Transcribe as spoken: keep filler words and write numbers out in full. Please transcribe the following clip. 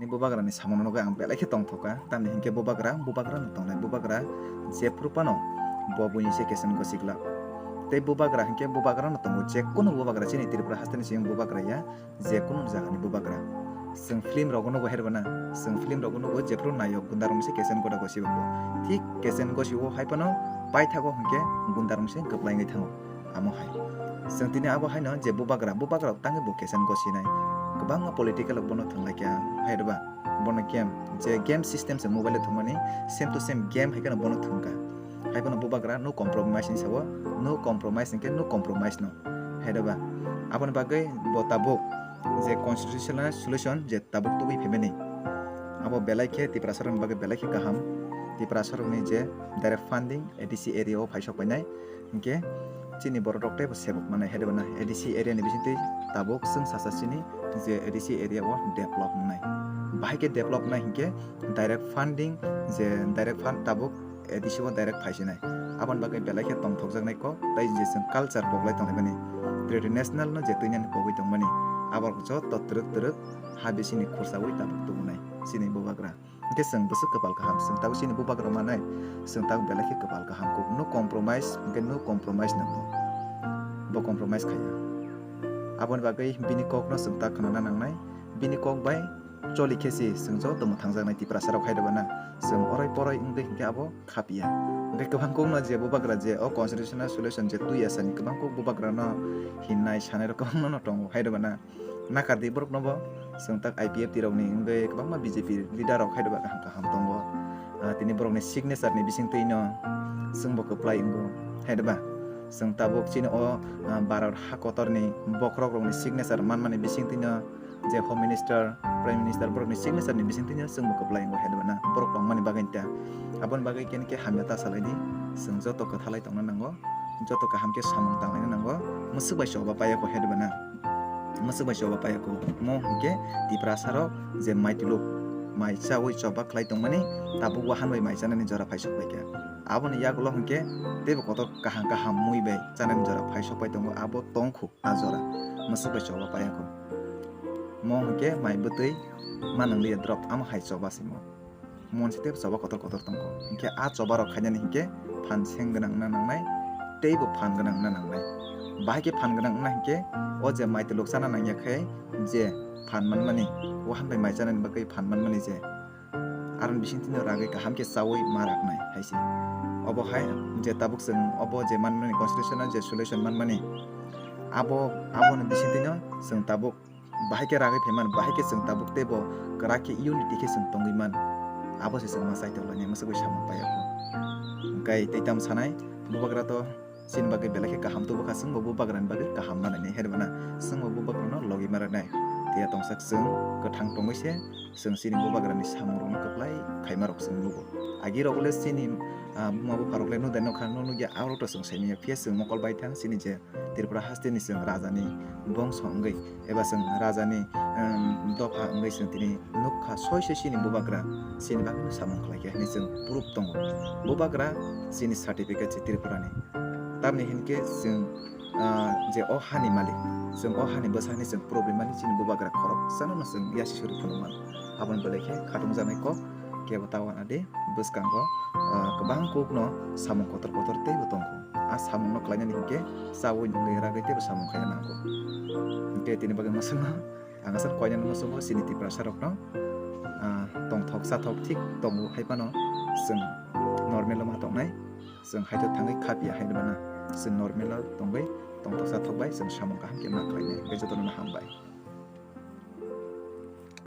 Bubagrani samungno nugwi ang belai khe tongthokha, tamni hinkhe bubagra, bubagrano tongnai, bubagra jephru phano bo buini se kesen gosi glak. Tei bubagra hinkhe bubagrano tongo, jekunu bubagra chini Tripura hasteni siyung bubagra ya, jekunu jagani bubagra. Chwng film rogo nugo, herba na, chwng film rogo nugo jephru nayok gunda rokni se kesen goda gosi bo. Thik kesen gosi o hai phano paithago hinkhe gunda rokni se kwplai wngwi thango. Amo hai. Chwng tini abo haino je bubagra, bubagra rok tangwi bo kesen gosinai. Kwbangma political rok bono thwnglaikha, hai rwba? Bono game, je game system se mobile o thwngmani, same to same game hai kheno bono thwngkha. Hai bono bubagra no compromise hinwi sao, no compromise hinkhe no compromise no. Hai rwba? Aboni bagwi bo tabuk je constitutional solution je tabuk tubui phaimani. Abo belai khe Tiprasa rokni bagwi belai khe kaham. Tiprasa rokni je direct funding A D C area o phaisok painai. Hinkhe chini borok rok teibo sebuk manai, hai rwba na? A D C area ni bisingtwi tabuk chwng sacha chini je A D C area o develop wngnai. Bahai khe develop wngnai hinkhe direct funding, je direct fund tabuk A D C o direct phaisinai. Aboni bagwi belai khe tongthokjaknai kok, tei je chwng culture poklai tonglaimani, traditional no je twinani pogwi tongmani, aborok joto twrwk twrwk ha bisingni khursaui tabuk tubunai chini bubagra. Hinkhe chwng bwswk kwpal kaham, chwng tabuk chini bubagra manai, chwng tabuk belai khe kwpal kaham kuk. No compromise, hinkhe no compromise nangno. Bo compromise khaiya. Aboni bagwi bini kokno chwng ta khwnana nangnai, bini kok bai choli khe si chwng joto mwthangjaknai Tiprasa rok, hai rwba na? Chwng oroi poroi wngwi hinkhe abo khapya. Hinkhe kwbang kokno je bubagra je o constitutional solution je twi asani kwbang kok bubagrano hinnai sanai rok kwbangma no tongo, hai rwba na? Nakar di borokno bo, chwng tak I P F T rokni wngwi kwbangma B J P leader rok hai rwba kaham kaham tongo. Ah, tini borokni signature ni bisingtwino chwngbo kwplai wngo, hai rwba? Chwng tabuk chini o, ah, Bharat ha kotorni bokhorok rokni signature manmani bisingtwino je Home Minister, Prime Minister borokni signature ni bisingtwino chwngbo kwplai wngo, hai rwba na? Borok tongmani bagwi ta. Aboni bagwi kene khe hamya ta salaidi, chwng joto kwthalai tongna nango. Joto kaham khe samung tanglaina nango, mwswk bai choba paiya kho, hai rwba na? Mwswk bai choba paiya kho. Mo hinkhe Tiprasa rok je maituluk mai chaui choba khlai tongmani, tabuk wahan bai mai chanani jora phaisok paikha. Aboni yagulo hinkhe teibo kotor kaham kaham mui bai chanani jora phaisok pai tongo, abo tongkhu a jora, mwswk bai choba paiya kho. Mo hinkhe mai bwtwi manang liya drop, amo hai choba simo. Monsi tei choba kotor kotor tongo. Hinkhe a choba rok khainani hinkhe phan seng gwnang wngna nangnai, teibo phan gwnang wngna nangnai. Bahai khe phan gwnang wngna hinkhe o je maituluk chana nangya khe je phan manmani, wahan bai mai chanani bagwi phan manmani je aroni bisingtwino ragwi kaham khe chaui ma raknai hai se. Obo hai je tabuk chwng obo je manmani constitutional je solution manmani, abo, aboni bisingtwino chwng tabuk bahai khe ragwi phaiman, bahai khe chwng tabuk teibo kwrak khe unity khe chwng tongwi man. Abo se chwng ma chai tonglainai, mwswk bai samung paiya kho. Hinkhe tei tamo sanai, bubagra to chini bagwi belai khe kaham tubu kha, chwngbo bubagrani bagwi kaham manani, hai rwba na? Chwngbo bubagrano logi ma rwnai. Tei a tongsak chwng kwthang tongwi se chwng chini bubagrani samungrokno kwplai khaima rok chwng nugo. Agi rok le chini, ah, buma bupha rok le nudai nokha no nugya, abo rok to chwng saimanya, phiya chwng mokol bai thang chini je Tripura hasteni chwng rajani bongso wngwi eba chwng rajani, um, dopha wngwi chwng tini nukha, soi soi chini bubagra chini bagwino samung khlaikha hinwi chwng proof tongo. Bubagra chini certificate se Tripurani. Tamni hinkhe chwng, ah, je o hani malik, chwng o hani bwsa hinwi chwng proof rimani chini bubagra khoroksano no chwng yasi suri phunukmano. Aboni belai khe khatungjaknai kok kebo ta wana di. Bwskango, ah, kwbang kokno samung kotor kotor teibo tongkho. A samungno khlainani hinkhe chaui nungwi ragwi teibo samung khaina nango. Hinkhe tini bagwi mwswkno ang aswk koinani muchungo chini Tiprasa rokno, ah, tongthok chathok thik tongo hai phano chwng normal o ma tongnai. Chwng haitho thangwi khapya hai rwmana, chwng normal o tongwi tongthok chathok bai chwng samung kaham khe ma khlainai. Hinkhe jotono hambai.